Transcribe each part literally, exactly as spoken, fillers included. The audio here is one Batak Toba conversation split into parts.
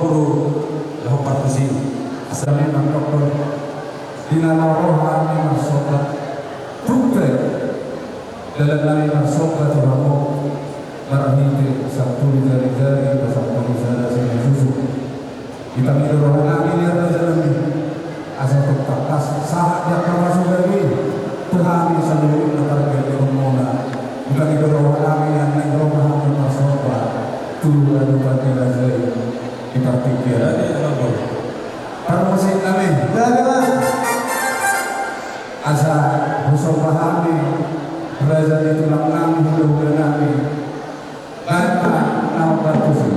Guru, laho partusi. Asa nami mandok, di na laho roha nami marsomba. Tung pe dalan nami marsomba tu hamu marhite sampulu jari-jari, sampulu sada sian susu. Dipangido roha nami, raja nami, asa tung tangkas sahat di angka pasupasu i tu hami saluhutna pargellengmuna. Dipangido roha nami, naeng ro ma hamu marsomba tu adopan ni raja i di partingkian. Parmusik nami. Asa husomba hami raja ni tulang nami, hula-hula nami. Baen ma na partusi.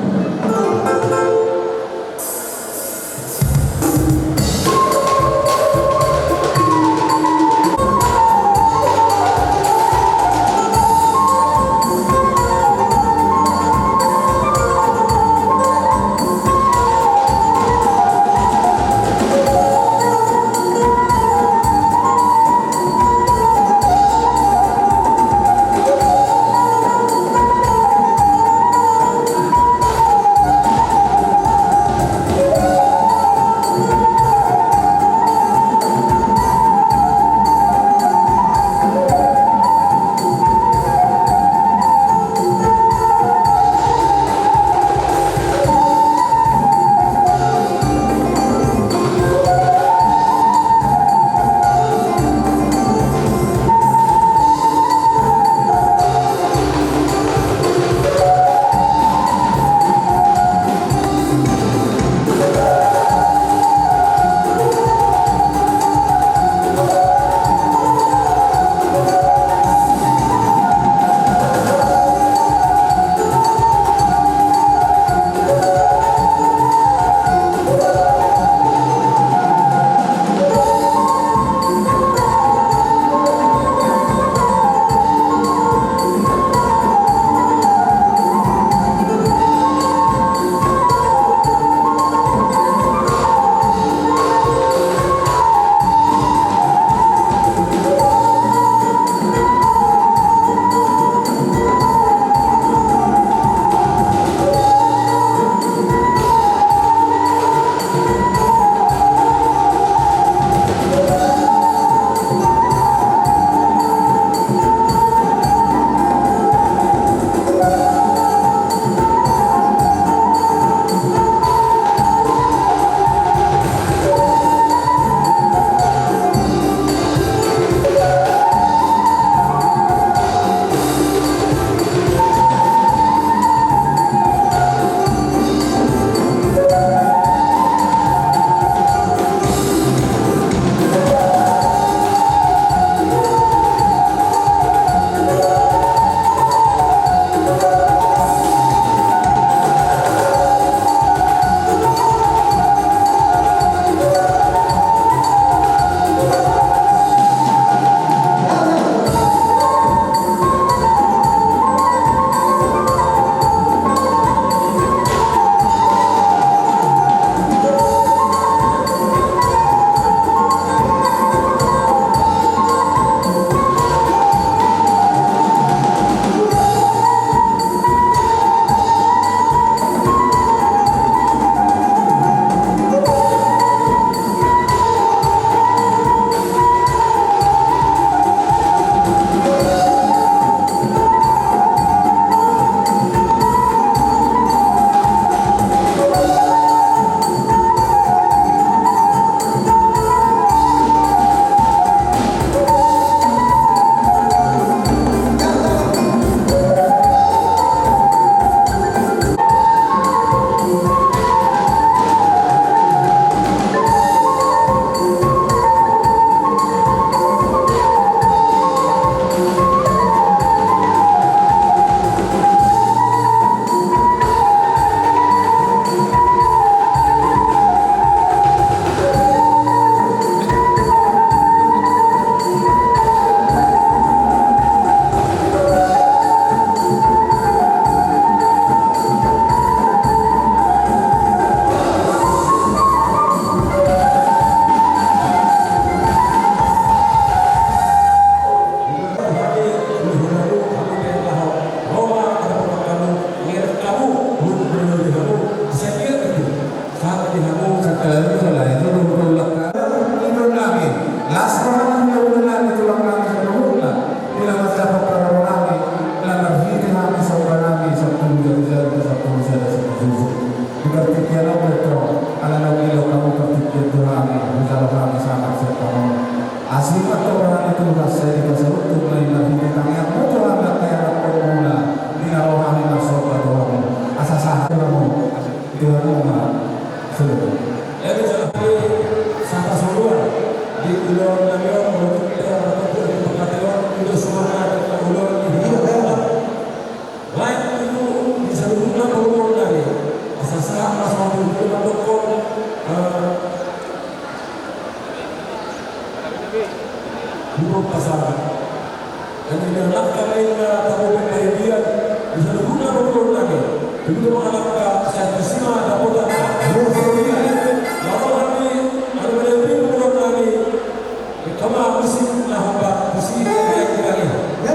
Hami di hamu. Sakali itu salah itu, betul, betul, betul. Itu nami. Las roha nami, itu nami, tulang nami, saluhutna. Di na marjabu parroha nami, di na marhite hami, saudara nami, satu jari-jari, satu jari, satu jari. Di partingkian on pe, ala naung didok hamu partingkian tu hami, hujalo hami sahat sian hamu. Asi ma tu roha ni Tuhan, sai dipasahat tu hami marhite tangiangmu tu hami, angka ianakhonmuna, di na ro hami marsomba tu hamu. Asa sahat tu hamu. Di hamu ma. Sudah. Jadi, jadi, sata soluan di ulaon nami on, molo kita, kita di pangkataion, itu semuanya ada ulaon di hidup. Lain itu di saluhutna pangoluan nami. Asa sahat ma songon i, itu mandokon, eh, Dua pasangan. Dan ini anak kami na tamu bagian. Bisa dulu nama pun lagi. Dulu nama anak saya di sini ada kota. Lalu kami ada berhenti pun lagi. Kama musik na hamba musik yang kita ini. Ya.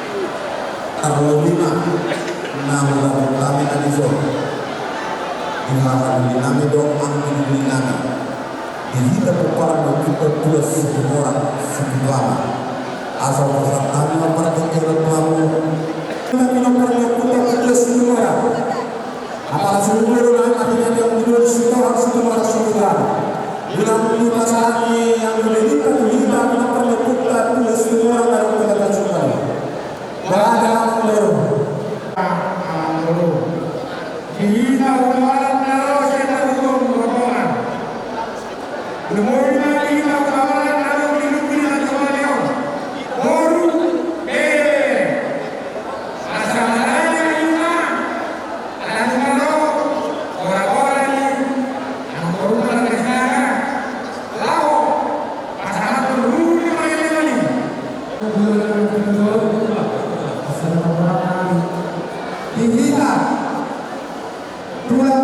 Tarlobi ma na mula hutami na dison. Di hahadoli nami dohot anggi doli nami. Di hita pomparan ni Ompunta Tulang Situmorang Situtu Ama. Asa pasahat hami ma partingkian tu hamu. Hita pomparan ni Ompunta Tulang Situmorang. Apala sumber na mati na dia mudun Situmorang Situtu Ama. Bilang di pasahat ni yang lebih tu hita pomparan ni Ompunta Tulang Situmorang dari Ompunta Tulang Situmorang. Bada Amang Boru. Amang Boru. Di hita ulaon na ro sian na ro rombongan. Lumobi ma di hita ulaon na ro di lubu ni na tumaleon. Boru, bere. Asa marani ma hita. Ala nunga ro, gora-gora ni. Amang Boru na ro di sana. Laho. Pasahathon ruru ni ma i. Di hita. Tulang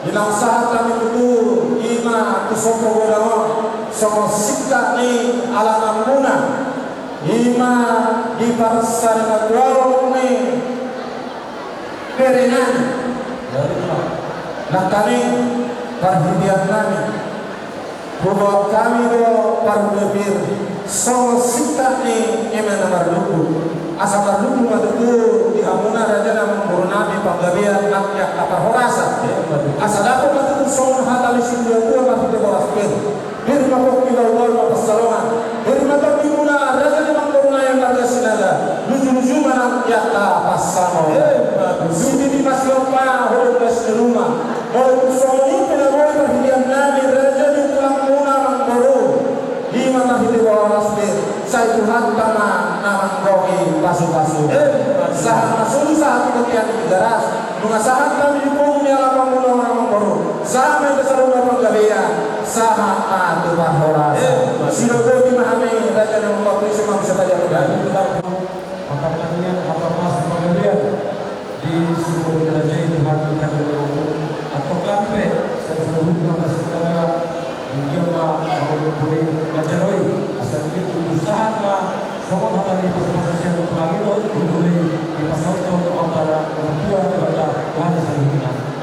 Di na sahat hami tutu, i ma tu sopo godang on, songon singkat ni alamanmuna, i ma di parsarimatua ni berenami. Nangkaning parhiteannami, huboan hami do parhundapir songon singkat ni eme na marluku. Asa marluku ma tutu di hamuna raja na amangborunami panggabean nang di angka parhorasan. Asa dapot ma tutu songon hata ni situatua marhite boras pir. Pir ma pongki, bahulbahul ma pansalongan. Pir ma tondimuna raja na amangborunami marga Sinaga. Lujuluju ma nang di angka pansalongan. Sititi ma siompa, holan las ni ruma. Molo tung songon i pe na boi parhiteannami raja di tulangmuna amangboru, i ma marhite boras pir, sai Tuhanta ma na manggohi pasupasu. Sahat ma solu sahat tu bontean Tigaras. Nunga sahat hami di pungu ni alamanmuna on amangboru, sahat ma tu saluhutna panggabean, sahat ma tu parhorasan. Sidok boti ma hami raja na mambahen i, sumang sapadia. Maka tanian apa pas panggabean di sumur raja i, Tuhan, kami berdoa. Atau kami, saya selalu mengasihi kami, mungkin ma, mau boleh ngajaroi, asal itu usaha ma, songon hata ni pasu-pasu sian Tuhan i, untuk boleh dipasaut untuk antara orang tua, kepada Tuhan selalu.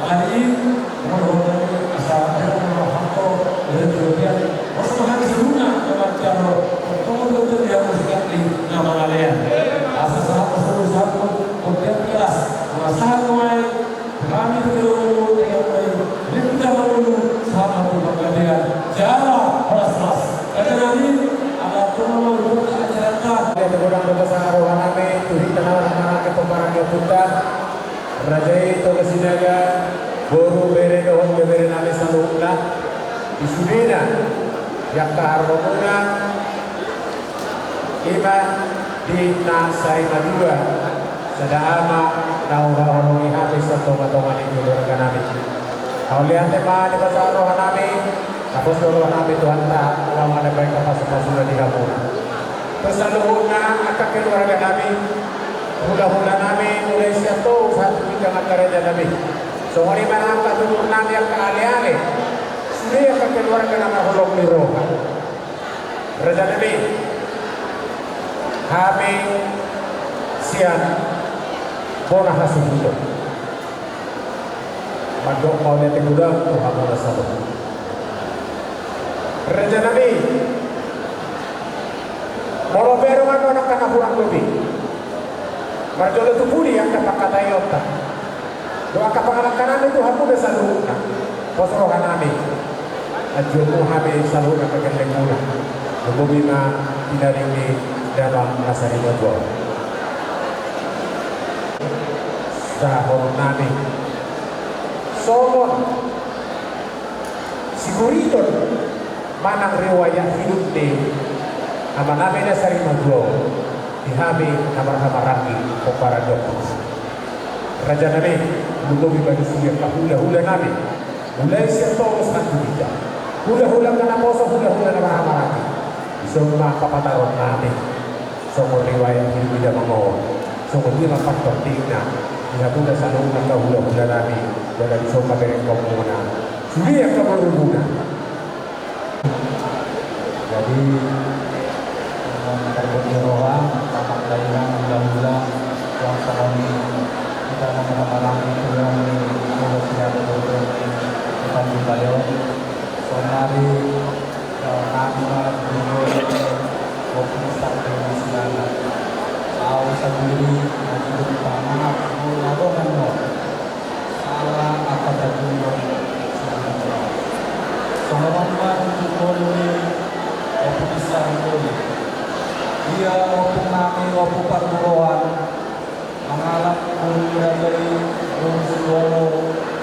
Hari ini, molo hata ni asa, ada orang hata, ada kelebihan, Asa ma hami saluhutna na manjalo, tongtong do tong di hamu singkat ni na mangalean. Asa sahat ma solu sahat ma bontean Tigaras. Nunga sahat ma i, hami tu jolo, tu jolo, tu jolo. Rinta ma jolo, sahat ma tu panggabean. Jala horas-horas. Raja nami, ala tong ma jolo acaranta. Ia tu godang do pasahat rohanami tu hita na marhahamaranggi pomparan ni ompunta. Raja i Toga Sinaga, boru, bere dohot ibebere nami saluhutna. Di sudena, di angka haroromuna, i ma di na sarimatua, sada ama na huhaholongi hami sian tonga-tonga ni keluarga nami. Mauliate ma di pasahat rohanami, na pos do rohanami tu Tuhanta, ala ma na baen pasu-pasuna di hamuna. Tu saluhutna angka keluarga nami, hula-hula nami, mulai sian Toga sahat tu pinggan angka raja nami. Songon i ma nang angka dulur nami angka ale-ale. Sude angka keluarga na marholong ni roha. Raja nami, hami sian bona hasuhuton. Mandok mauliate godang tu hamuna saluhut. Raja nami, molo pe adong annon angka na hurang dope, marjolo tu pudi angka pangkataionta dohot angka pangalangka nami tu hamuna saluhutna. Pos roha nami, anjuonmu hami saluhutna angka gellengmuna. Lumobi ma di na ringgas ni damang na sarimatua on. Sahat roha nami songon siguriton manang riwayat hidup ni ama nami na sarimatua on di hami na marhahamaranggi pomparan ni ompunta. Raja nami, lumobi ma di sude angka hula-hula nami. Mulai sian Toga sahat tu hita. Hula-hula angka naposo, hula-hula na marhahamaranggi. Dison ma angka pataron nami. Songon riwayat hidup ni damang on. Songon dia ma partontingna di hamuna saluhutna angka hula-hula nami. Jala dison ma berengkonmuna. Sude angka borumuna. Jadi, dengan terbuatnya roha, tapak dainang, hula-hula, yang salami, kita akan mengalami Tuhan di Pulau Siap, Pulau Siap, Tanjung Baleo. Sonari, eh, kami malam minggu ini, kopi satu di sana. Tahu sendiri, nanti kita maaf, mau lakukan mau. Sala angka tajungon. Songon on ma di jumolo ni Ompu Pisang Toli. Ia ompu nami, Ompu Parburoan, mangalap boru ni raja i, boru Sibolo,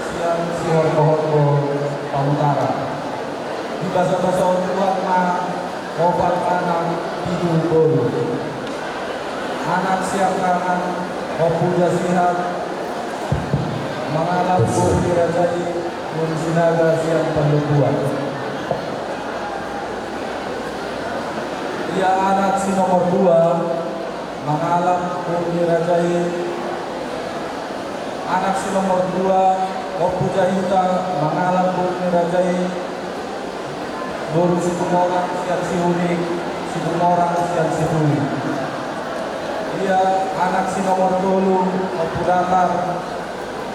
sian Sihorbohorbo Pamutara. Dibasabasahon Tuhan ma opat anak, pitu boru. Anak siangkangan, Ompu Jasihat, mangalap boru ni raja i, Boru Sinaga sian Pandobuan. Ia anak si nomor dua, mangalap boru ni raja i, anak si nomor dua, Ompu Jahuta mangalap boru ni raja i, boru Situmorang sian Sihunik, Situmorang sian Sipulik. Ia anak si nomor tolu, Ompu Datar,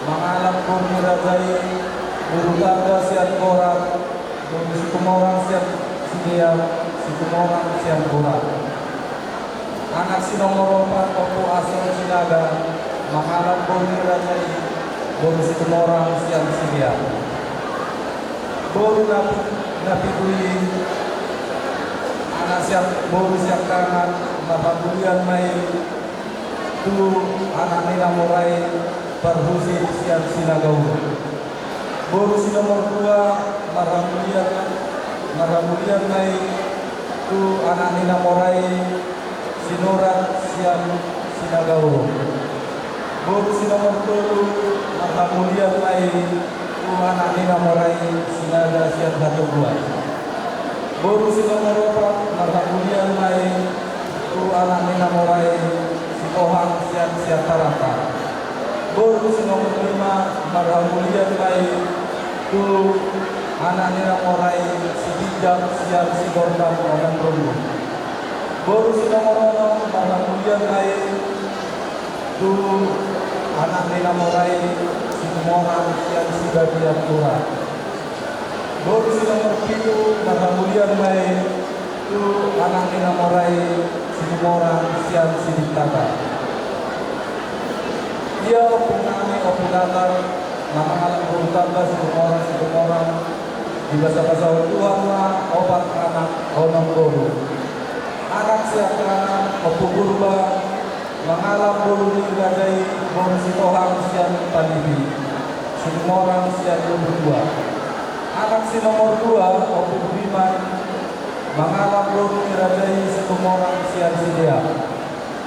mangalap boru ni raja i, boru Tamba sian Gorat, boru Situmorang sian Sideap, Situmorang sian Gorat. Anak si nomor opat, Ompu Asor Sinaga, mangalap boru ni raja i, boru Situmorang sian Sideap. Boru na, na pitu i, anak sian, boru siangkangan, marhamulian ma i tu anak ni na mora i, Parhusip sian Sinagauruk. Boru si nomor dua, marhamulian, marhamulian ma i tu anak ni na mora i, Sinurat sian Sinagauruk. Boru si nomor tolu, marhamulian ma i tu anak ni na mora i, Sinaga sian Hatogoan. Boru si nomor opat, marhamulian ma i tu anak ni na mora i, Sitohang sian Siantaranta. Boru si nomor lima, marhamulian ma i tu anak ni na mora i, Sitinjak sian Sigordang Onan Runggu. Boru si nomor onom, marhamulian ma i tu anak ni na mora i, Situmorang sian Sibagian Ura. Boru si nomor pitu, marhamulian ma i tu anak ni na mora i, Situmorang sian Sidintata. Ia ompung nami, Ompu Datar, na mangalap boru Tamba, Situmorang, Situmorang, dibasabasahon Tuhan ma opat anak, onom boru. Anak siangkangan, Ompu Purba, mangalap boru ni raja i, boru Sitohang sian Panipi, Situmorang sian Lumbung Dua. Anak si nomor dua, Ompu Budiman, mangalap boru ni raja i, Situmorang sian Sideap.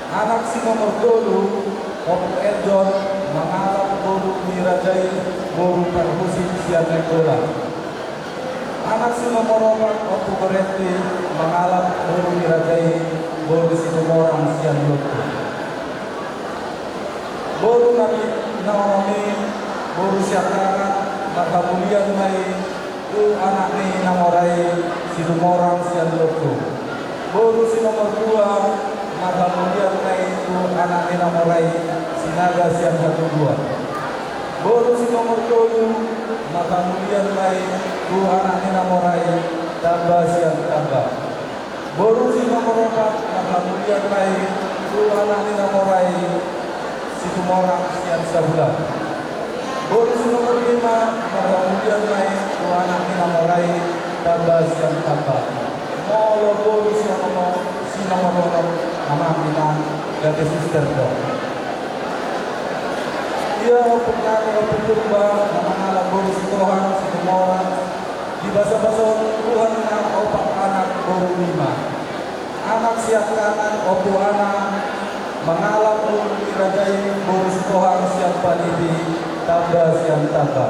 Anak si nomor tolu, Ompu Eljon, mangalap boru ni raja i, boru Parhusip sian Nainggolan. Anak si nomor opat, Ompu Gorenti, mangalap boru ni raja i, boru Situmorang sian Lontung. Boru na, na onom i, boru siangkangan, marhamulian ma i tu anak ni na mora i, Situmorang sian Lontung. Boru si nomor dua, marhamulian ma i tu anak ni na mora i, Sinaga sian Hatogoan. Boru si nomor tolu, marhamulian ma i tu anak ni na mora i, Tamba sian Tamba. Boru si nomor opat, marhamulian ma i tu anak ni na mora i, Situmorang sian Sabulan. Boru si nomor lima, marhamulian ma i tu anak ni na mora i, Tamba sian Tamba. Molo boru si nomor, si nomor onom, amang inang, gabe suster do. Ia ompung nami, Ompu Purba, na mangalap boru Sitohang, Situmorang, dibasabasahon Tuhan ma opat anak, boru lima. Anak siangkangan, Ompu Ana, mangalap boru ni raja i, boru Sitohang sian Panipi, Tamba sian Tamba.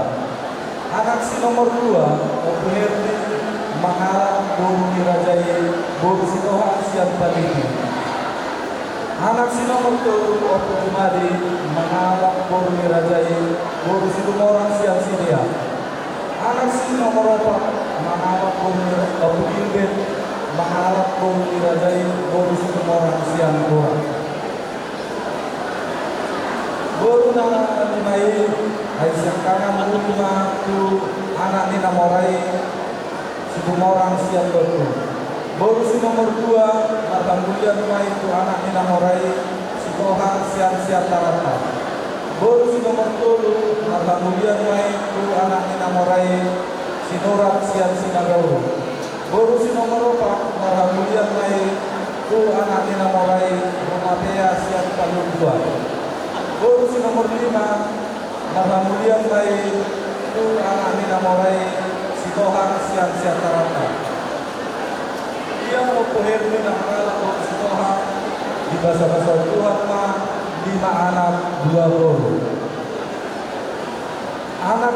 Anak si nomor dua, Ompu Herdi, mangalap boru ni raja i, boru Sitohang sian Panipi. Anak si nomor tolu, Ompu Jumadi, mangalap boru ni raja i, boru Situmorang sian Sideap. Anak si nomor opat, mangalap boru ni ra-, Ompu Gilbert, mangalap boru ni raja i, boru Situmorang sian Gorat. Boru na lima i, ai siangkangan, boru lima tu anak ni na mora i, Situmorang sian Lontung. Boru si nomor dua, marhamulian ma i tu anak ni na mora i, Sitohang sian Siantaranta. Boru si nomor tolu, marhamulian ma i tu anak ni na mora i, Sinurat sian Sinagauruk. Boru si nomor opat, marhamulian ma i tu anak ni na mora i, Rumapea sian Paluduan. Boru si nomor lima, marhamulian ma i tu anak ni na mora i, Sitohang sian Siantaranta. Ia Ompu Herdi na mangalap boru Sitohang, dibasabasahon Tuhan ma lima anak, dua boru. Anak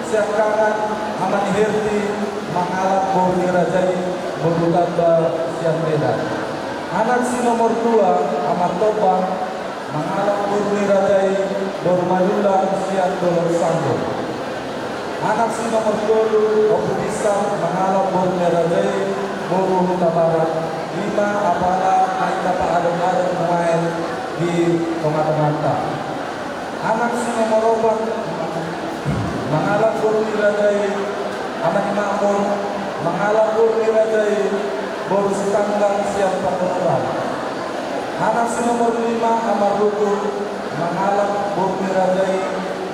siangkangan, Ama ni Herdi, mangalap boru ni raja i, boru Tamba sian Medan. Anak si nomor dua, Ama Tombang, mangalap boru ni raja i, boru Malulang sian Dolok Sanggo. Anak si nomor tolu, Ompu Binsar, mangalap boru ni raja i, boru Hutabarat, i ma apala na i na paadong-adong nuaeng di tonga-tonganta. Anak si nomor opat, mangalap boru ni raja i, Ama ni Makmur, mangalap boru ni raja i, boru Sitanggang sian Patoruan. Anak si nomor lima, Ama Ruku, mangalap boru ni raja i,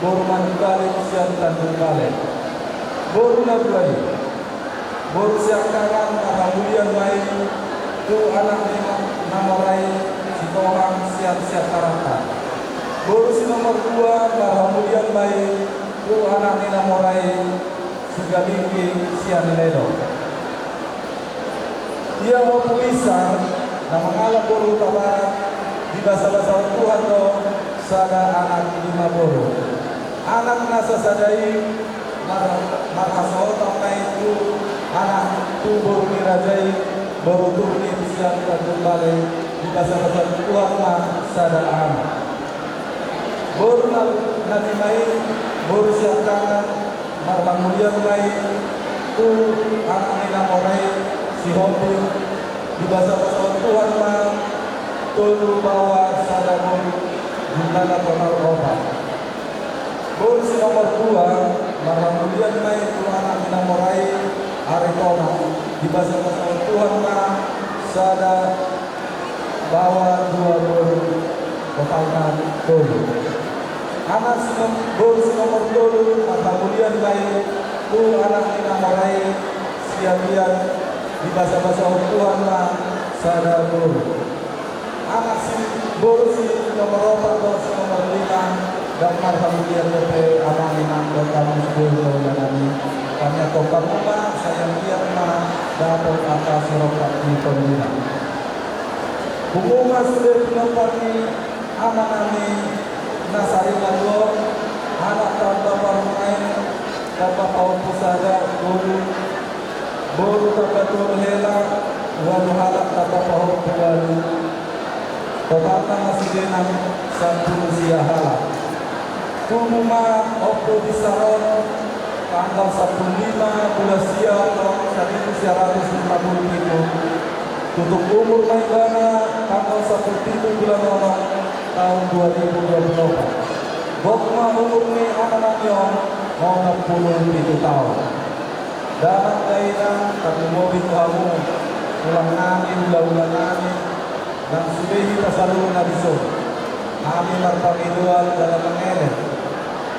boru Manibalik sian Tanjung Balai. Boru na dua i, boru Siangkangan, marhamulian ma i tu anak ni na mora i, Sitohang sian Siantaranta. Boru si nomor dua, marhamulian ma i tu anak ni na mora i, Sigalinggi sian Iledo. Ia Ompu Binsar na mangalap boru Hutabarat, dibasabasahon Tuhan do sada anak lima boru. Anak na sasada i mar-, marhasohotan ma i tu anak, tu boru ni raja i, boru Turnip sian Tanjung Balai, dibasabasahon Tuhan ma sada anak. Boru na, na lima i, boru Siangkangan, marhamulian ma i tu anak ni na mora i, Sihombing, dibasabasahon Tuhan ma tolu baoa sada boru, jumlahna total opat. Boru si nomor dua, marhamulian ma i tu anak ni na mora i, Aritonang, dibasabasahon Tuhan ma sada baoa dua boru, totalna tolu. Anak si nom-, boru si nomor tolu, marhamulian ma i tu anak ni na mora i, Siagian, dibasabasahon Tuhan ma sada boru. Anak si, boru si nomor opat dohot si nomor lima, ndang marhamulian dope amang inang dohot hamu sude hulahula nami. Hami antong hamu ma, sai anggiat ma dapot angka sirongkap ni tondina. Pungu ma sude pinompar ni ama nami na saringan on, anak tamba parumaen, tamba pahompu sada, boru, boru tamba tolu hela, ualu halak tamba pahompu ualu. Totalna ma sude nang sampulu sia halak. Tubu ma Ompu Binsar on tanggal sampulu lima bulan sia taon saribu sia ratus lima pulu pitu. Tutup umur ma ibana tanggal sampulu pitu bulan onom taon dua ribu dua pulu opat. Gok ma umur ni ama nami on onom pulu pitu taon. Damang dainang, tarlumobi tu hamu tulang nami, hulahula nami, nang sude hita saluhutna dison. Hami marpangidoan jala mangelek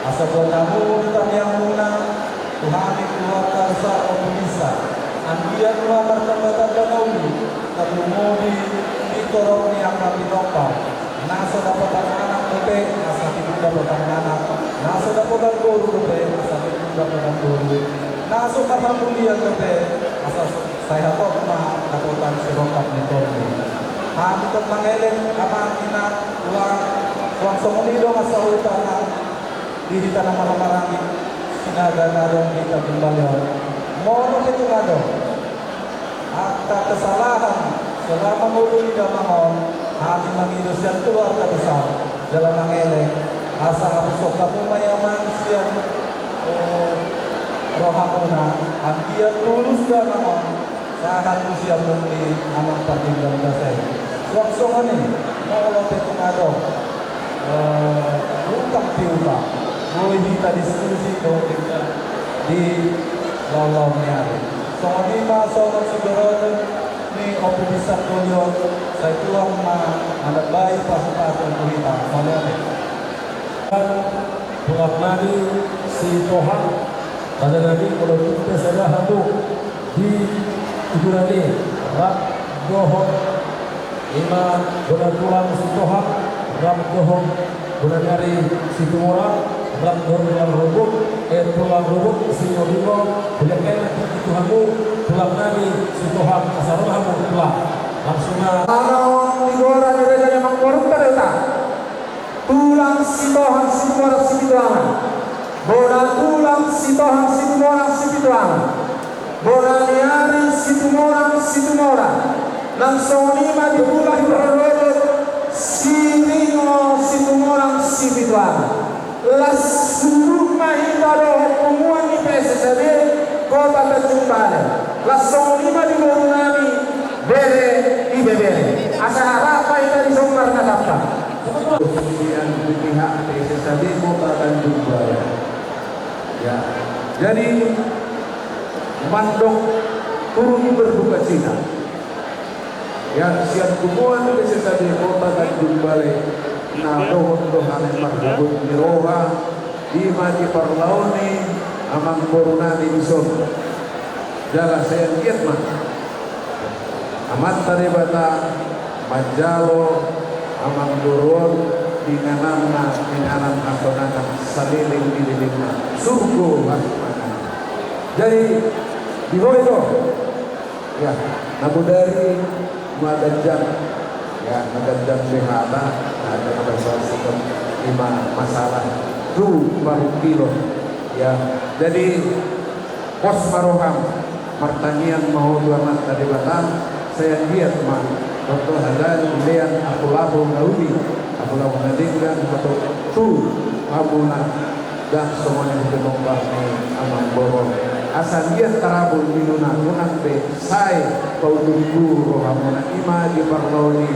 asa buat hamu di tangiangmuna tu hami keluarga besar Ompu Binsar, anggiat ma martambatamba na uli, tarlumobi di torop ni angka pinompar na so dapotan anak dope asa tibu dapotan anak, na so dapotan boru dope asa tibu dapotan boru, na so marhamulian dope asa sai hatop ma dapotan sirongkap ni tondi. Hami tong mangelek amang inang, uang, uang songon i do asa hutana di hita na marhahamaranggi Sinaga na adong di Tanjung Balai on. Molo pe tung adong angka kesalahan selama ngolu ni damang on, hami mangido sian keluarga besar jala mangelek asa hapuson hamu ma i amang sian, eh, rohamuna, anggiat tulus damang on sahat tu siamun ni amang partingkian basa i. Suang songon i, molo pe tung adong, eh, utang piutang, boi hita diskusi dohot denggan di laon-laon ni ari. Songon i ma songon sigorot ni Ompu Binsar doli on, sai Tuhan ma manambai pasupasu tu hita. Mauliate. Tulang nami Sitohang, pala nami molo tung pe sada hamu di Tuburan i, rap dohot ima bona tulang Sitohang, rap dohot bona ni ari Situmorang, rap dohot tulang Rubuk, eh, tulang Rubuk, Singodingo, hulehon ma tingki tu hamu tulang nami Sitohang, asa ro ma hamu tulang. Langsung ma. Ama on di gora ni raja ni amang boru Padota. Tulang Sitohang Situmorang Sipituangan. Bona tulang Sitohang Situmorang Sipituangan. Bona ni ari Situmorang Situmorang. Nang songon i ma di tulang Rorobot Siringo Situmorang Sipituangan. Las suhut ma hita dohot punguan ni Pihak P S S A B Kota Tanjung Balai. Ya. Jadi, mandok turut berduka cita. Ya, sian tumua ni P S S A B Kota Tanjung Balai, na dohot do hami marhabot ni roha, i ma di parlao ni amangboru nami dison. Jala sai anggiat ma Amanta Debata manjalo amangboru on ingananna, inganan hasonangan saleleng ni lelengna, surgo hasonangan. Jadi, di ho i do. Ya, na bodari ma ganjang. Ya, na ganjang be hata, na ganjang be hata, ima masalah tu parungkilon. Ya, jadi, pos ma roham, martangiang ma ho tu Amanta Debata, sai anggiat ma tontu hajal dilean apulapul na uli, apulapul na denggan, atau tu hamuna. Ndang songon i pe nombar ni amangboru on. Asa anggiat tarabul ni luna, unang be sae paututut rohamuna, ima di parlao ni,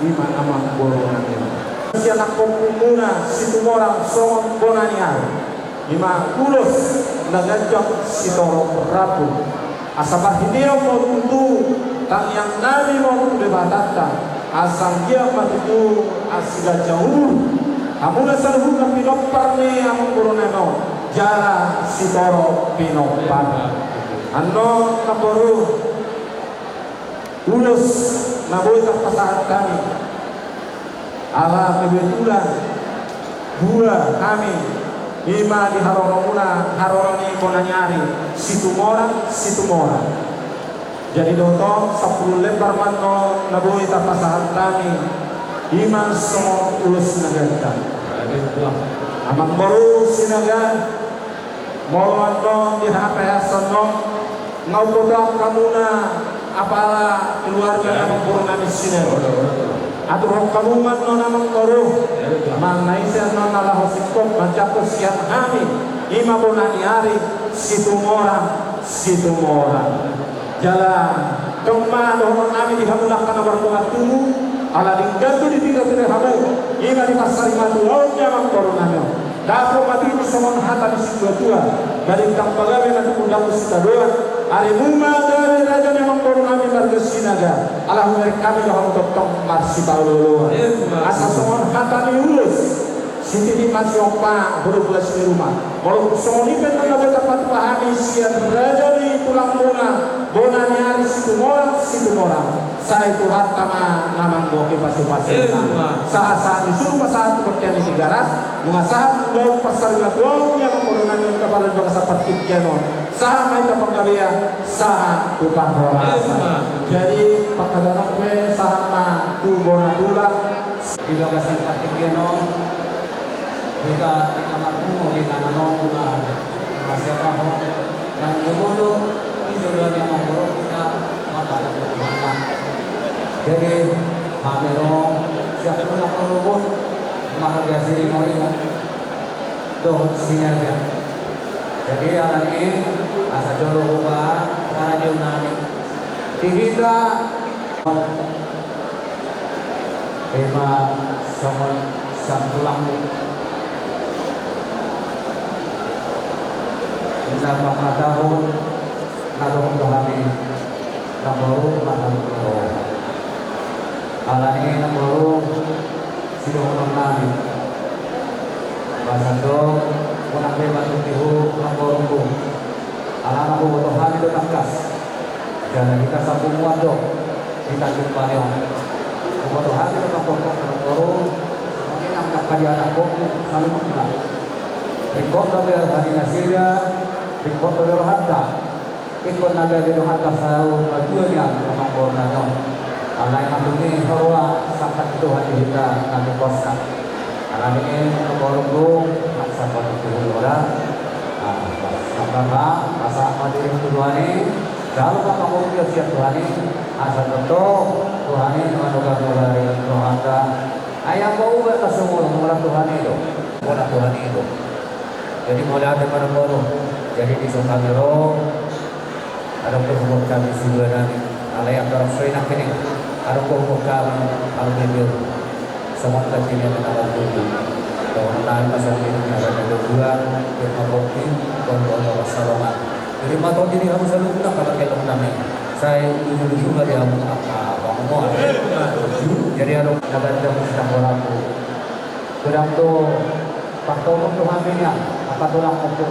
ima amangboru nami. Sian angka ompunmuna Situmorang songon bona ni ari, ima ulos na ganjang sitorop rambu. Asa parhitean ma tutu tangiang nami ma tu Debatanta, asa anggiat ma tutu asi ganjang umur hamuna saluhutna pinompar ni amangboru nami on, jala sitorop pinompar. Annon namboru, ulos na boi tarpasahat hami. Ala kebetulan dua hami, ima di haroromuna, haroro ni bona ni ari, Situmorang, Situmorang. Jadi dohot on sampulu lembar ma annon na boi tarpasahat hami, ima songon ulos na ganjang. Amangboru Sinaga, molo annon di hape asa annon, nga huboto hamuna apala keluarga ni amangboru nami Sinaga. Aturhon hamu ma annon amangboru, manang na ise annon na laho singkop manjangkon sian hami, ima bona ni ari, Situmorang, Situmorang. Jala tong ma dohonon nami di hamu angka na mardongan tubu, ala denggan do di tingki hamu, ima di pansarimatua on ni amangboru nami on. Dapot ma tutu songon hata ni situatua, balintang pagabe na tubu dapot sitadoan, arimu ma gabe raja ni amangboru nami marga Sinaga, ala hubereng hami do hamu tongtong marsipaolooloan. Asa songon hata ni ulos, sititi ma siompa, bodo bolas ni ruma. Molo songon i pe annon na boi tarpatupa hami sian raja ni tulangmuna, bona ni ari Situmorang, Situmorang. Sai Tuhanta ma na manggohi pasupasuna. Sahat-sahat ni suru ma sahat tu bontean ni Tigaras, nunga sahat tu pansarimatua on ni amangboru nami on, apala di bagasan partingkian on. Sahat ma hita panggabean, sahat tu parhorasan. Jadi, pangkataion pe sahat ma tu bona tulang. Di bagasan partingkian on, hita, hita marpungu di tangan on, na, na siapa ho, na jogodo, di jogodo ni amangboru hita, mata, mata. Jadi, hami ro, siap tu na perlu pun, maharga sini mau ini, dohot sini aja. Jadi, alani, asa jolo buka, karena dia nani. Di hita, Ima songon sangtulang. Na manghatahon na dohot tu hami, namboru, manghatahon. Alani namboru, sidohonon nami. Bahasa do, unang be matuti ho, namboru. Alana huboto hami do tangkas. Jala hita sapunguan do di Tanjung Balai on. Huboto hami do tangkas, tangkas, tangkas. Songon i nang angka di anakkonmu saluhutna. Ringkot do be roha ni nasida, ringkot do be rohanta. Ingkon na gabe do hata saur matua nian amangboru nami on. Alai matung i ho roha sangkap ni Tuhan di hita na tumboska. Alani i, amangboru, na sangkap ni Tuhan i. Nah, sangkap ma, pasahat ma dirim tu Tuhan i, jalo ma pangurupion sian Tuhan i, asa tongtong Tuhan i manogari-nogari rohanta. Ai anggo ubat na sumurung, mauliate Tuhan i do. Mauliate Tuhan i do. Jadi mauliate ma amangboru. Jadi dison hami ro, adong do huhut hami siduanami. Alai angka rok soi nangkining, adong do huhut hami, hami bibir. Songon tangkining na martubu. Tong nai masuk ini ada kedua, dia mabok di, tong tong tong salongan. Jadi matau diri hamu saluhutna kalau kelok nami. Sai ujung-ujung dari hamu apa bangun. Jadi ada ada yang sedang berlaku. Sedang tu, pas tau tu haminya, apa tulang itu.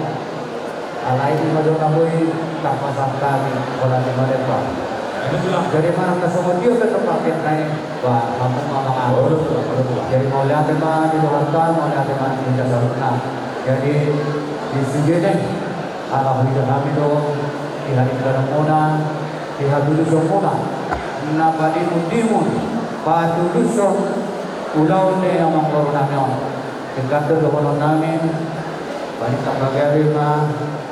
Alai ima do na boi, tangkasan hami, holan i ma deba. Jadi manang na songon dia pe tong paket nai, ba, hamu ma mangaku. Jadi mauliate ma di Tuhanta, mauliate ma di hita saluhutna. Jadi di sude nai, ala huida hami do, di haringganan muna, di hatulusonmuna, na padimun-dimun, patuluson ulaon ni amangboru nami on. Denggan do dohonon nami, paling tamba gabe ma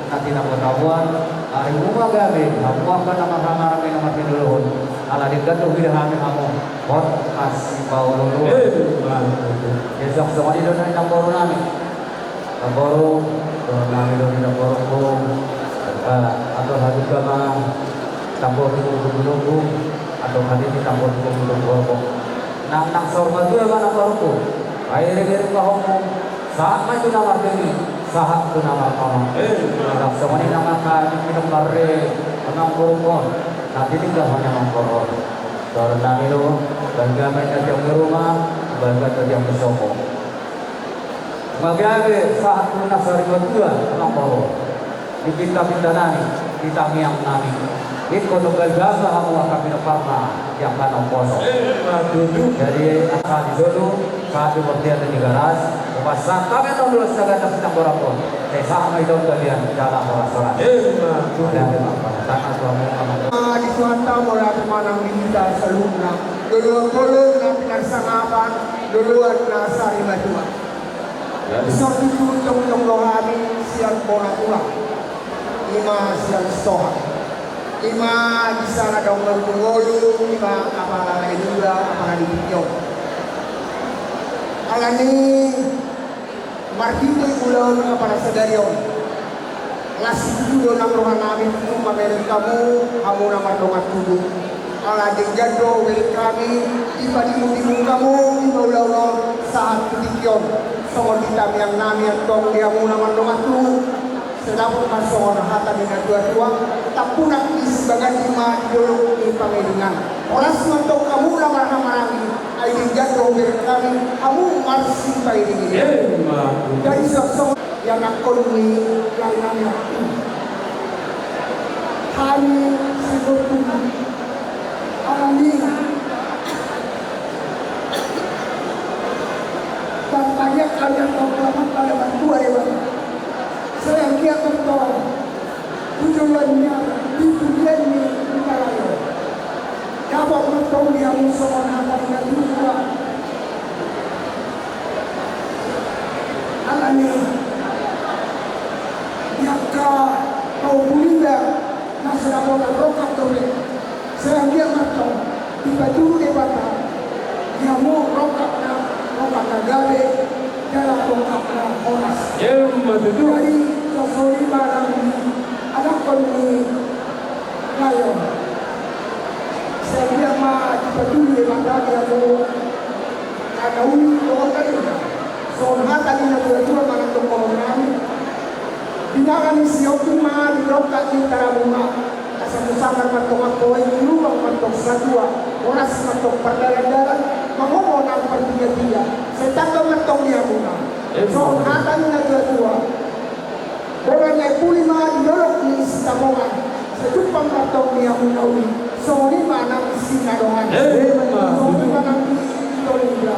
na tinabotaboan, ari muna gabe, hamu angka na marhamaranggi na marhinadohon, ala denggan do huida hami hamu, hot masipaolooloan. Jadi songon i do na inang boru nami. Inang boru, dohonon nami do inang boru, atau haduka ma, inang boru, inang boru, atau hadi inang boru, inang boru. Nang, nang saur matua ma inang boru. Ai iring-iring ma hamu. Sahat ma tu na marnini, sahat tu na marnono. Nang songon i nang angka di pinung marre, inang boru on. Nanti tinggal hanya inang boru. Dohonon nami do, balga ma inna tiang di ruma, balga ma tiang di sopo. Mauliate sahat tu na sarimatua, inang boru. Di pinta-pinta nami, di tangiang nami. Ingkon do balga ma hamu angka pinomparna, di angka na umposo. Jadi asa di solu, sahat di portian di garas, upas sahat hami tong dua sagat na sitang borapon. Sai sahat ma hita on galian jala horas-horas. Mauliate ma. Tangan tu hamu amang. Di Tuhanta mauliate ma nang di hita saluhutna. Loloan bolon na pinarsangapan, loloan na sarimatua. Jadi songon i tu tongtong do hami sian bona tulang. Ima sian Sitohang. Ima di sana daong na rupu ngolu, ima apala Elura, apala di tingki on. Alani marhite ulaon apala sadari on. Las situtu do nang roha nami tutu mamereng hamu, hamu na mardongan tubu. Ala denggan do bereng hami, dipadimu-dimu hamu, ima ulaon on, sahat tu tingki on. Songon di tangiang nami antong di hamu na mardongan tubu. Sai dapot ma songon hata ni na tua-tua, tampunak ni sibagas i ma di dolok ni pangiringan. Horas ma antong hamu na marhamaranggi, ai denggan do bereng hami, hamu marsipairing-iring. Jadi songon Ianakkon ni lae nami on. Hami singkopun alani. Bangkanya kalian kau kelamat pada bantua dewa. Sayang dia kau. Tujuannya di pujian ni Utarayo. Dapot mantong di hamu songon hata ni na tua. Alani di angka paubulida na serabotan rongkap dope. Sai anggiat mantong dipatudu Debata di hamu rongkap na, rongkap na gabe jala rongkap na horas. Jadi songon i ma nang di anakkon ni lae on. Sai anggiat ma dipatudu Debata di hamu angka na uli dohot na denggan. Songon hata ni na tua-tua manang dohonon nami. Di nami ni si Yopi ma di rongkap ni taramu ma. Asa tu sanggar mantong ampo i, tu lubang mantong satua, horas mantong pardalan-dalan, mangomo nang partiga-tiga, sai tamba mantong di hamuna. Songon hata ni na tua-tua. Bola ni aek buli ma di dolok ni Sitapongan, sai jumpang mantong di hamu na uli, songon i ma nang sinadongan. Songon i ma nang di Tolingga.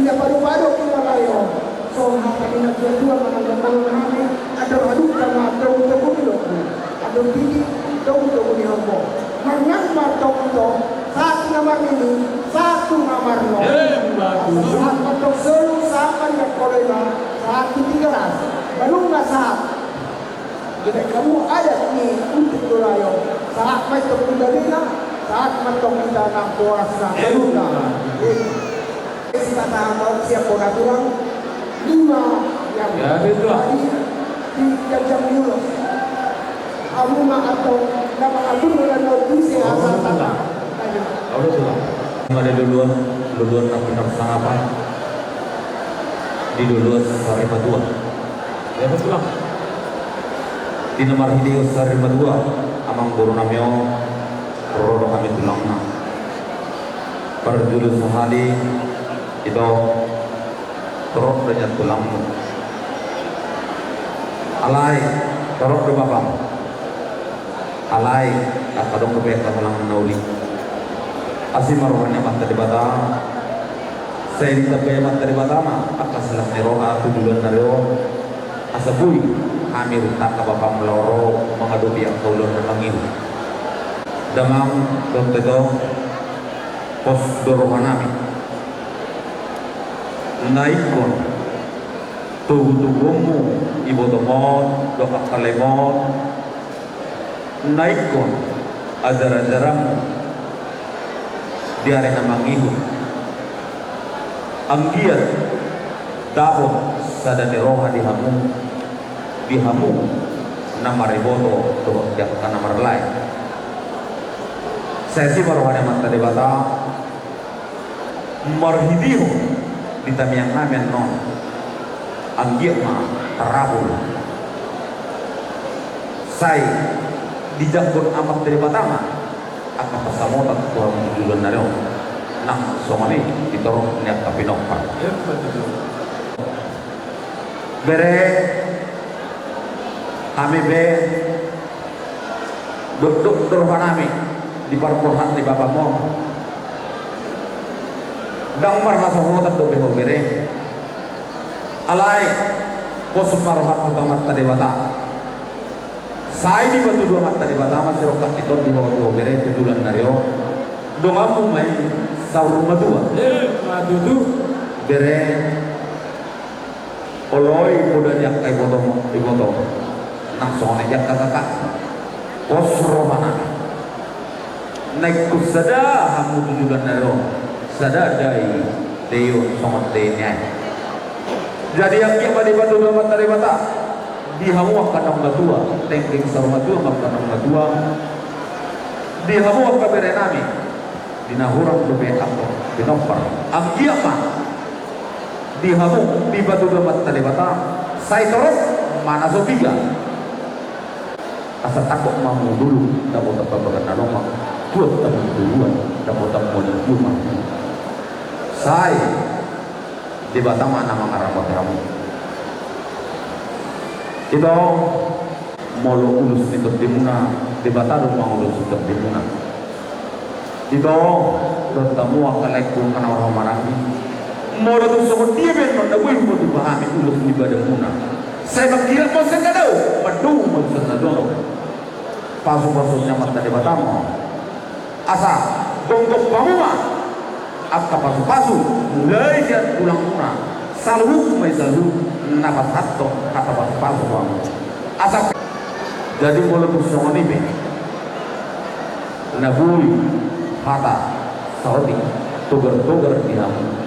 Ia pado-pado tu lae on, songon hata ni na tua-tua manang dohonon nami, andor haduka ma togu-togu ni lombu, andor titi togu-togu ni horbo. Marnang ma antong ito, sahat tu na marnini, sahat tu na marnono. Sahat ma antong solu, sahat ma di Angkola Ima, sahat tu Tigaras. Balung na sahat. Jadi hamu adat ni untuk do lae on. Sahat ma antong tu gabena, sahat ma antong hita nang tu horas na. Balung na. Sipata ma on sian bona tulang, lima yang jadi di jajang ni ulos. Hamu ma antong na mangatur na dua tu se asa tata. Ayo. Loloan, loloan na pinarsangapan. Di dolok sarimatua. Di na marhite sarimatua, amang boru nami on, ro do hami tulangna. Parjolo sahali, ito, torop do nian tulangmu. Alai, torop do bapam. Alai, angka adong dope angka tulang na uli. Asi ma roha ni Amanta Debata, sai ditambai Amanta Debata ma angka silas ni roha tu joloan ni ari on. Asa boi hami runtangka bapam laho ro mangadopi angka ulaon na mangihut. Damang dohot ito, pos do roha nami. Na ingkon togutoguonmu ibotom on dohot angka laem on, na ingkon ajarajaranmu di ari na mangihut. Anggiat dapot sada ni roha di hamu, di hamu na mariboto dohot di angka na marlae. Sai asi ma roha ni Amanta Debata, marhitehon di tangiang nami annon, anggiat ma tarabul. Sai dijangkon Amanta Debata ma angka pansamotan tu hamu tu joloan ni ari on, nang songon i di torop ni angka pinompar. Bere, hami pe dokdok do roha nami di parborhat ni bapam on. Ndang marhasohotan dope ho bere. Alai, pos ma roham tu Amanta Debata. Sai dipatudu Amanta Debata ma sirongkap ni tondi ho tu ho bere tu joloan ni ari on. Donganmu ma i saur matua. Ima tutu. Bere, olo i poda ni angka ibotom, ibotom. Nang songon i di angka kakak. Pos roha nami. Na ingkon sada hamu tu joloan ni ari on. Sada dai, dai on songon dai ni aek. Jadi anggiat ma dipatudu Amanta Debata di hamu angka naung matua, dengke saur matua ma angka naung matua. Di hamu angka bere nami, di na hurang dope angka pinompar. Anggiat ma di hamu dipatudu Amanta Debata, sai torop ma na so piga. Asa tangkok ma hamu dulu, dapotan pambagan na lomak, tuat hamu tu tuan, dapotan moniku ma. Sai Debata ma na mangaramoti hamu. Ito, molo ulos ni tondimuna, Debata do mangoloi tondimuna. Ito, dohot hamu angka laengku, angka na marhahamaranggi. Molo tung songon dia pe annon na boi hupatumpa hami ulos ni badanmuna, sai mangkilap ma sian na dao, mandomu ma sian na dao. Pasupasu ni Amanta Debata ma. Asa gomgom hamu ma angka pasupasu, mulai sian tulangmuna, saluhut ma i saluhut na pasahathon hata pasupasu tu hamu. Asa, jadi molo tung songon i pe, na boi hata saotik togar-togar di hamu.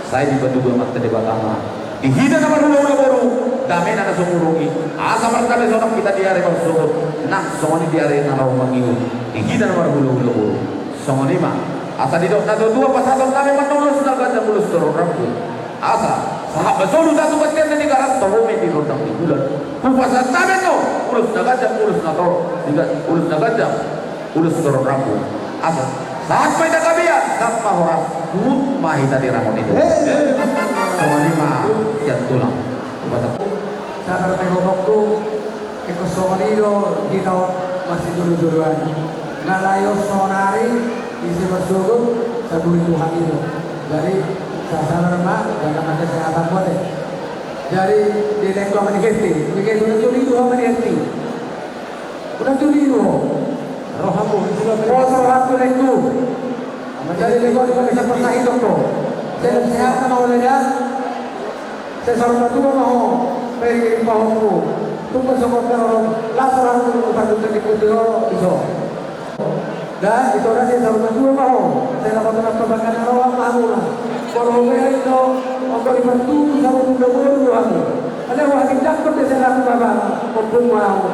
Sai dipatudu Amanta Debata ma di hita na marhulahula boru, damena na sumurung i, asa mardamesonon hita di ari marsogot, nang songon i di ari na laho mangihut, di hita na marhulahula boru. Songon i ma, asa didok natuatua, pasahaton nami ma annon ulos na ganjang, ulos torop rambu. Asa sahat ma solu satu bagian na di garas, toho ma i di rondang ni bulan. Hupasahat nami annon ulos na ganjang, ulos na torop, di ga-, ulos na ganjang, ulos torop rambu. Asa sahat ma hita gabe, sahat ma horas, huhut ma hita di rangon i. Songon i ma sian tulang. Hupasahat. Sabar ma i, boboku. Ingkon songon i do hita on masijolojoloan. Na laos saonari, ise marsogot, saduri Tuhan i do. Jadi, sa-, sabar ma, jaga ma kesehatan, bote. Jadi, di lengkong ni henti, di lengkong ni henti. Udah tu di ho. Rohamu, isi lo. Pos roham tu lengkong. Jadi, lengkong ni henti, siapa sahit tu. Sehat-sehat ma, oleh dia. Sai saur matua ma ho, pairing pahompu. Tung pe songon na ro, las roham tu partunjuan ni putih ho, iso. Da, ito da, sai saur matua ma ho, sai dapotan pambagan na roa ma hamuna. Molo ho bere do, anggo dipartutu saur matua boru do hamu. Alai ho hatindangkon do sai laku baba, ompung ma ho.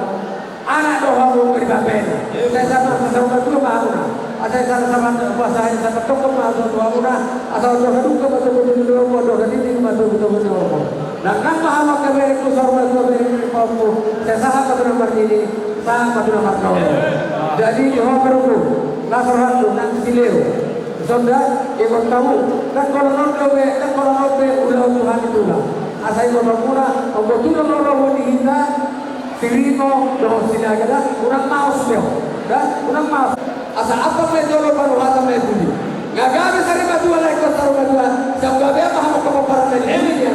Anak do hamu anggo di bapena. Sai saur matua ma hamuna. Asa i sala sama puasa i sala tongkon ma tu tuamuna, asa dosa dungka ma tu tubu ni lombo, dosa dinding ma tu tubu ni lombo. Nang nang ma hamu angka berengku saur matua bereng ni pahompu, sai sahat ma tu na marnini, sahat ma tu na marnono. Jadi di ho berengku, las rohangku nang sileo. Sonda, ingot hamu, nang holan on do be, nang holan on be, ulaon Tuhan i tulang. Asa ingot hamuna, anggo tulang do ro di hita, Sirimo dohot Sinaga da, unang maos do. Da, unang maos. Asa ampang ma i jolo, panuhatan ma i pudi. Nga gabe sari matua, lae ko saur matua, sai gabe ma hamu angka pomparan na di.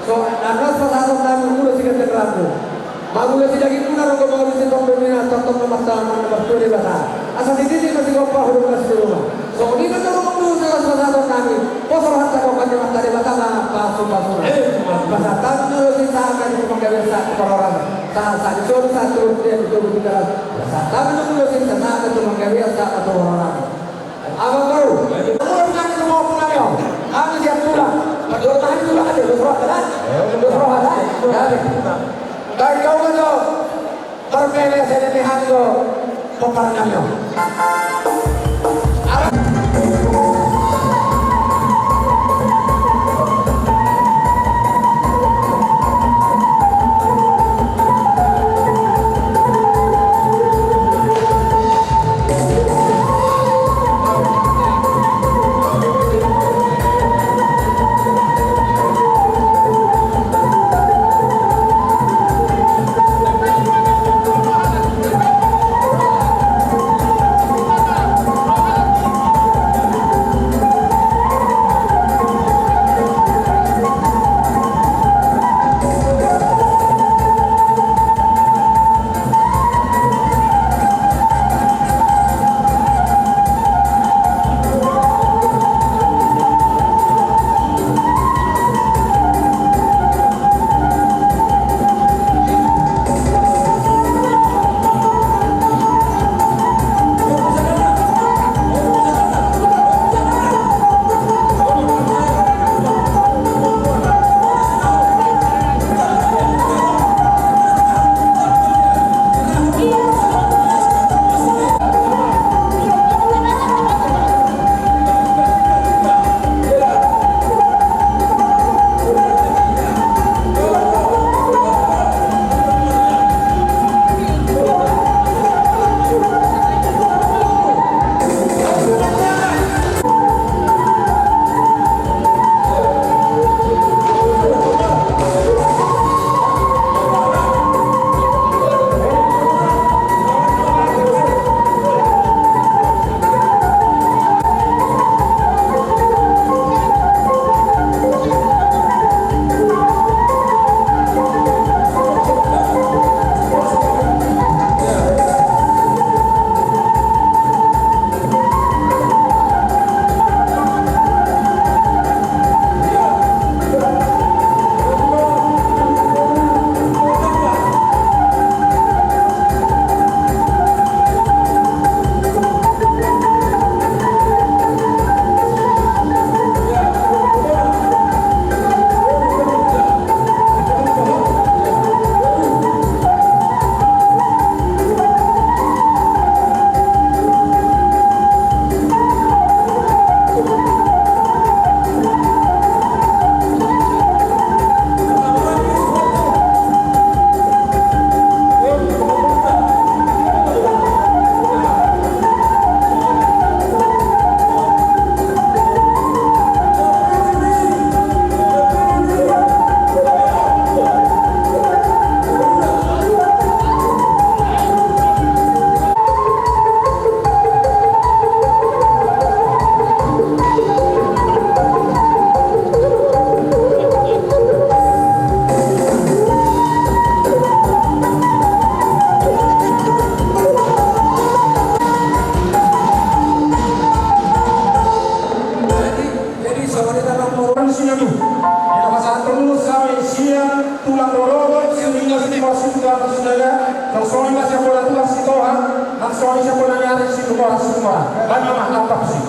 So, na ras pasahaton nami ulos i gandeng rambu. Mangulosi dagingmuna, ronggo mangulosi tondimuna, tongtong ma martua Debata. Asa sititi ma sigompa, hudok ma sijoloma. Songon i ma jolo mangulus las pasahaton nami. Pos rohanta, gokhon ni Amanta Debata ma pasupasuna. Pasahat hami ulos i sahat ma tu panggabean, sahat tu parhorasan. Sahat, sahat di solu, sahat tu bontean, di togu, di garas. Pasahat hami ulos i sahat ma tu panggabean, sahat ma tu parhorasan. Abang baru. Ulos nami tu pahompu nami on. Hami sian tulang. Parjolo ma hami tulang ate, dos roha da. Dos roha da. Gabe. Dai kau ma jo. Parpele sede ni hami do pomparan nami on. Jadi, jadi, saudara-saudara, orang sini tu. Yang pasangan terus sampai siang, tulang lolobo, sini masih masuk ke atas saudara. Langsung masih bola tulang si Toha, langsung masih bola nyari si Toha semua. Banyak mah apa sih?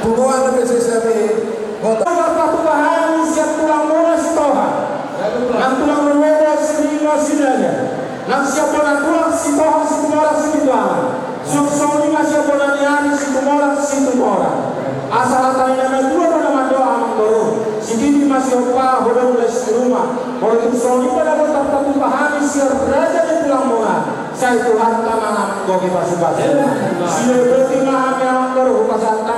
Tulang na pe sesame kota. Tulang na tupa hami sian tulang muna Sitohang. Nang tulang na lobo Sininga Sinaga. Nang sian bona tulang Sitohang Situmorang Situtulangan. Suang songon i ma sian bona ni ari Situmorang Situmorang. Asa hata ni na matua do na mandok amang boru. Sititi ma sihompa, hodong les di ruma. Molo tung songon i ma na boi tarpatupa hami sian raja ni tulang muna. Sai Tuhanta ma na manggohi pasupasu. Sian i ma hami amang boru hupasahat ma.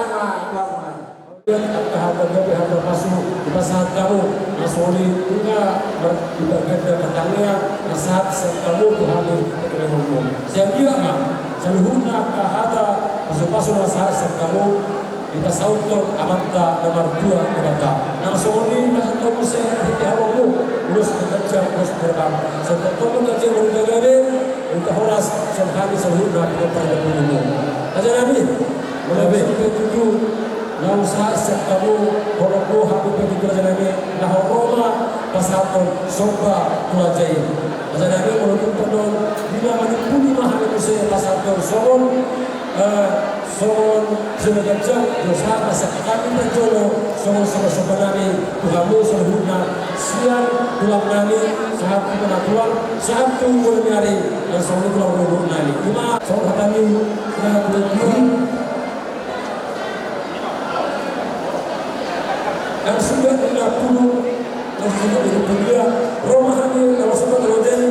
Angka hata gabe hata pasu dipasahat hamu, na songon i nunga mar-, di bagas na patangiang na sahat sian hamu tu hami tu hami. Sai anggiat ma saluhutna angka hata pasupasu na sahat sian hamu dipasauthon Amanta na martua Debata. Na songon i na sahat hamu sian hita hamu, ulos na ganjang, ulos na herbang. Sai tongtong ma ganjang, ulos na gabe, ulos na horas sian hami saluhutna di paradamunmu. Raja nami, molo pe tutu na sahat sian hamu, molo pe hami pe tutu raja nami, na ro ma pasahathon somba tu raja i. Raja nami, molo tung pe on, di na manimpuli ma hami muse pasahathon songon, eh, songon jolo ganjang, jolo sahat ma sian hami parjolo, songon somba-somba nami tu hamu saluhutna, sian tulang nami, sahat tu bona tulang, sahat tu bona ni ari, na songon i tulang ruhut nami. I ma songon hata ni na tulang. Nang suda na pulu, nang suda na pulu dia, ro ma hami na masuk ke raja i,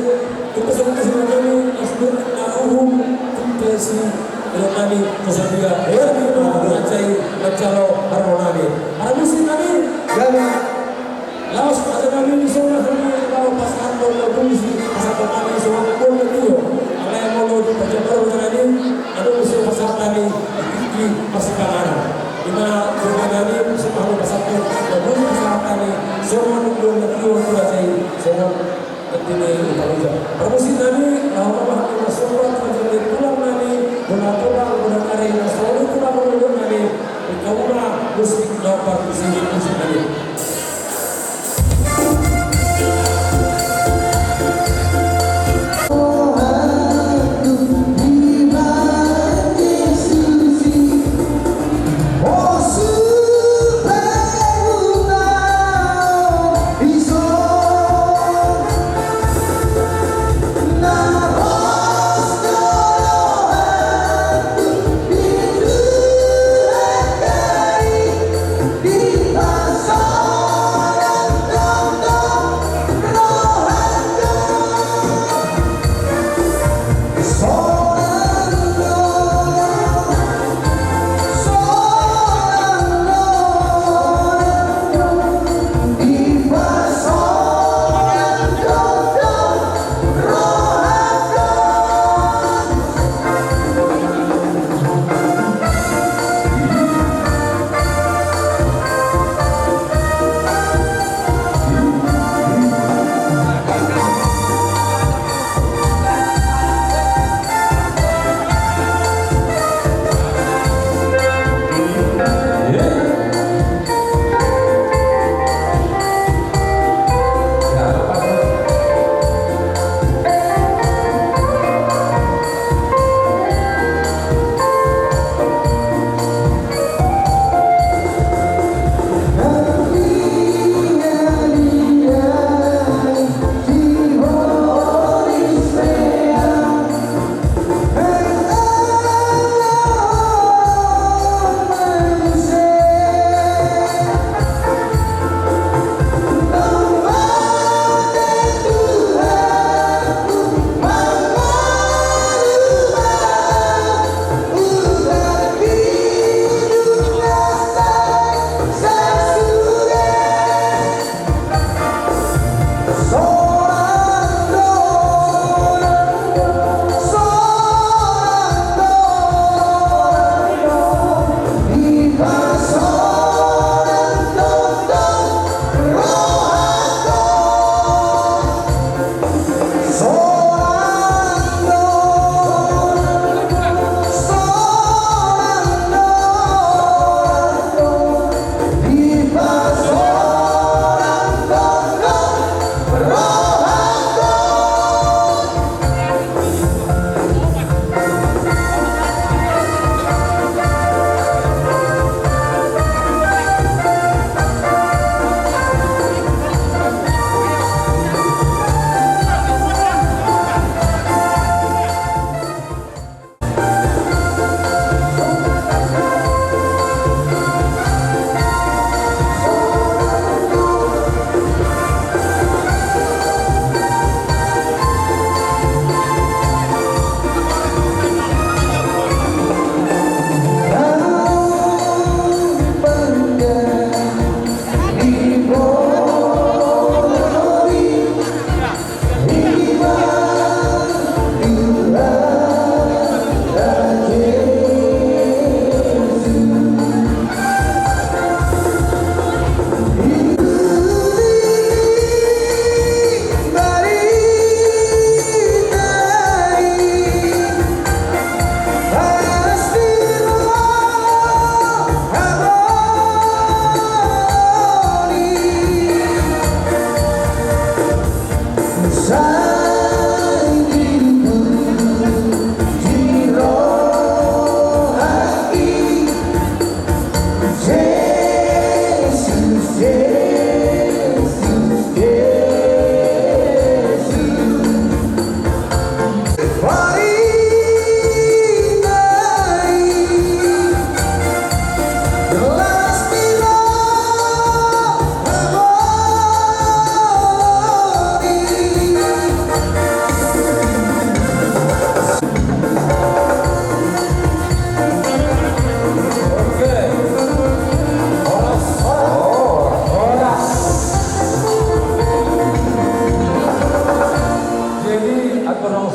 tung pe songon i hami, nang suda na uhum, tung pe si, ro hami, tu sadia, eh, hami ma raja i, manjalo, ro hami. Parmusik nami, gabe. Laos, raja nami, dison ma hami, laos pasahathon lagu isi, pasahathon nami, songon na tio. Alai molo di pajabar raja nami, adong muse pasahat nami, di, di, masipanganon. I ma, raja nami, dison ma hami pasahathon lagu isi, pasahat nami, songon na tio, tu raja i, songon na tio, tu raja i. Parmusik nami, laho ma hami masomba, tu raja i, tulang nami, bona tulang, bona ni ari, na songon i tulang, bona nami, di kauma,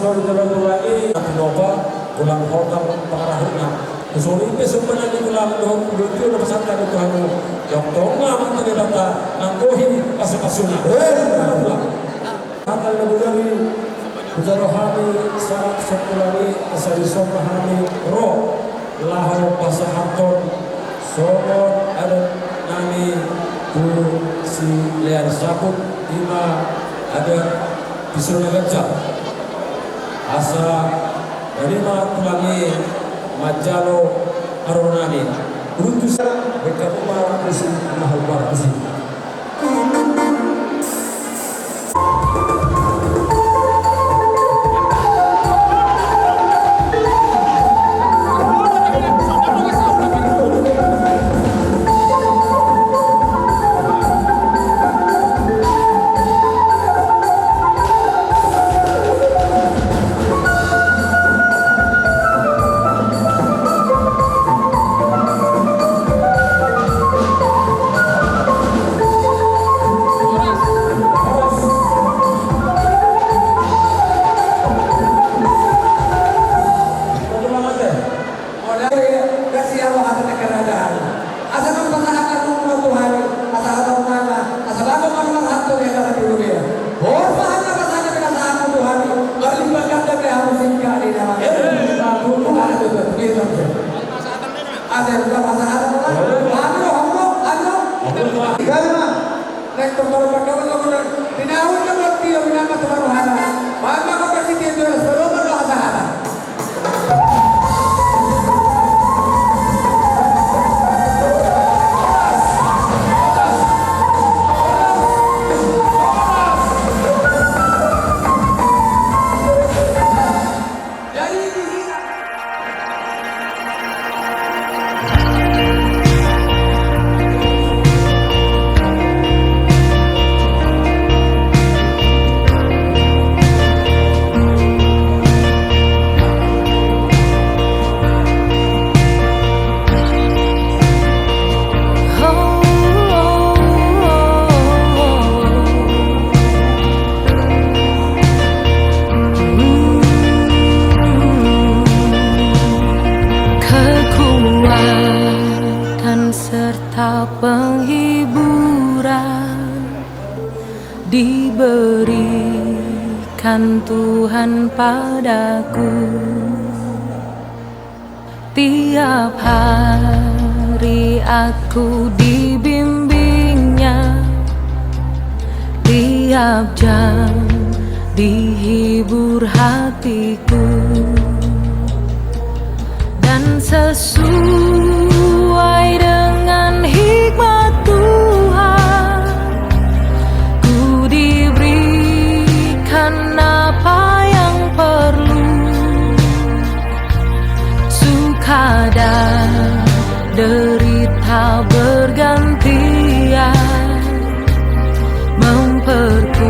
Sori dalam tulang i, tapi nopa, tulang hotang pangarahutna. Sori pe sumbangan di tulang dohot puluh tujuh na pasangan di tulang. Tongtong ma Amanta Debata, nanggohi pasupasuna. Eh, tulang. Hata na bujari, bujaro hami sahat songkulan i, asa dison ma hami ro laho pasahathon songon adat nami tu si Lean Saput, ima adat Pisuna Ganjang. Asa bani ma tulang i manjalo haroro nami. Runtusa, beka uma, musim, mahal, musim. Asa nang pasahat hamu ma tu hami, asa hata unana, asa bago ma na marhata di hata na di rubea. Hos ma hata pasahat na pinasahat hamu tu hami, marlipat ganda pe hamu singkat di nama. Asa pasahat hamu ma, hamu, hamu. Karena Naik tu baru pakai untuk udah. Di daun kan buat dia, di nama tu baru hana. Bapak kau kasih dia jual sebelum baru hana. Kekuatan serta penghiburan diberikan Tuhan padaku. Tiap hari aku dibimbing-Nya, tiap jam dihibur hatiku. Dan sesuai dengan hikmat Tuhan, ku diberikan apa yang perlu. Suka dan derita bergantian, memperkuat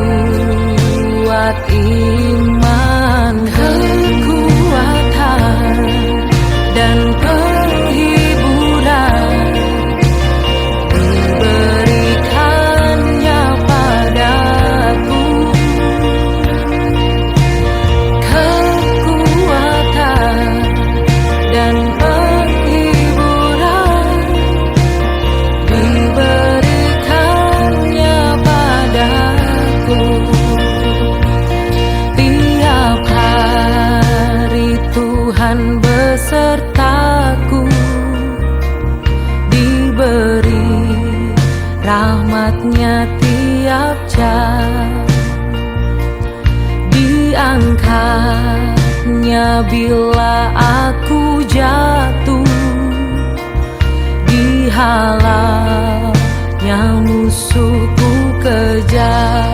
iman, kekuatan, dan penghiburan diberikan-Nya padaku. Kekuatan dan penghiburan diberikan-Nya padaku. Tiap hari Tuhan besertaku, diberi rahmat-Nya tiap jam. Diangkat-Nya bila aku jatuh, dihalau-Nya musuhku kejam.